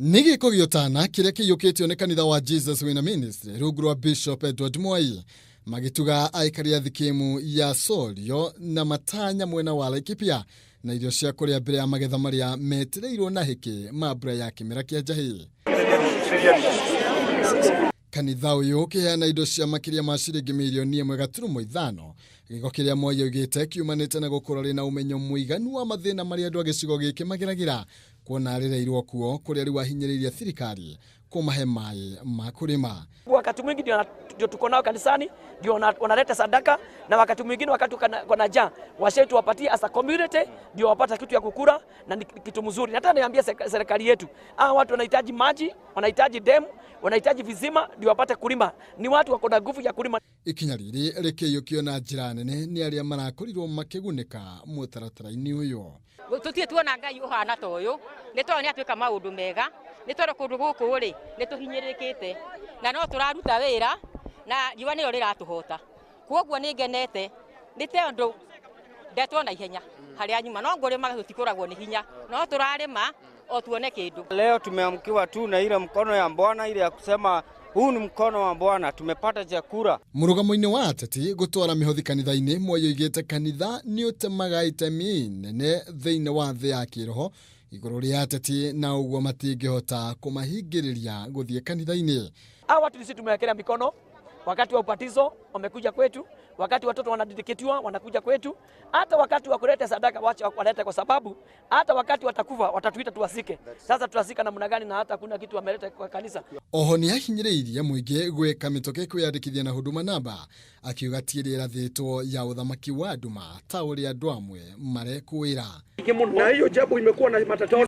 Nĩ gĩko gĩa ũtana kĩrĩa kĩiyũkĩtio nĩ kanitha wa Jesus Winner Ministry rungu rwa Bishop Edward Mwai magĩtuga aikari a thikimu ya Sorio na matanya mwena wa Laikipia na irio cia kũrĩa mbere ya magetha marĩa metereirwo na hĩkĩ ma mbura ya kĩmera kĩa njahĩ. Kanitha ũyũ ũkĩheana indo cia makĩria ma ciringi mirioni 1.5, gĩko kĩrĩa Mwai oigĩte kiumanĩte na gũkorwo arĩ na ũmenyo mũiganu wa mathĩna marĩa andũ a gĩcigo gĩkĩ mageragĩra, kuona arereirwo kuo kũrĩa rĩu ahinyĩrĩirie thirikari kũmahe maĩ ma kũrĩma. Wakati mwingi ndio tuko nao kanisani, ndio wanaleta sadaka, na wakati mwingine wakati kuna njaa washe tuwapatie as a community ndio wapata kitu ya kukula, na ni kitu mzuri. Hata niambia serikali yetu, hawa watu wanahitaji maji, wanahitaji demu, wanahitaji vizima ndio wapate kulima. Ni watu wako na nguvu ya kulima. Ikinya rĩrĩ rĩkĩiyũkio na njĩra nene nĩ arĩa marakorirwo makĩgunĩka mũtaratara-inĩ ũyũ. Tũtirĩ tuona Ngai ũhana ta ũyũ, nĩ tondũ nĩ atwĩka maũndũ mega, nĩ tondũ kũndũ gũkũ rĩ nĩ tũhinyĩrĩrĩkĩte na no tũraruta wĩra na riũa nĩrĩo rĩratũhota. Kwoguo nĩ ngenete nĩ tondũ ndetwo na ihenya harĩa nyuma, no ngũrĩma tũtikũragwo nĩ hinya, no tũrarĩma o tuone kĩndũ. Leo tumeamkiwa tu na ile mkono ya Bwana, ile ya kusema huu ni mkono wa Bwana, tumepata chakula. Mũrũgamo-inĩ wa ateti gũtwara mĩhothi kanitha-inĩ, Mwai oigĩte kanitha nĩ ũtemaga itemi nene thĩinĩ wa thĩ ya kĩroho igũrũ rĩa ateti, na ũguo matingĩhota kũmahingĩrĩria gũthiĩ kanitha-inĩ. Hawa watu sisi tumewekelea mikono wakati wa ubatizo wamekuja kwetu, wakati watoto wanadedicatiwa wanakuja kwetu, hata wakati wa kuleta sadaka wacha walete, kwa sababu hata wakati watakufa watatuita tuwasike. Sasa tutasika namna gani na hata hakuna kitu wameleta kwa kanisa? Oho nĩ ahinyĩrĩirie mũingĩ gwĩka mĩtũkĩ kwĩyandĩkithia na Huduma Namba, akiuga ti ĩrĩa ĩrathĩtwo ya ũthamaki wa nduma ta ũrĩa andũ amwe marekwĩra. Na hiyo jambo imekuwa na matatizo.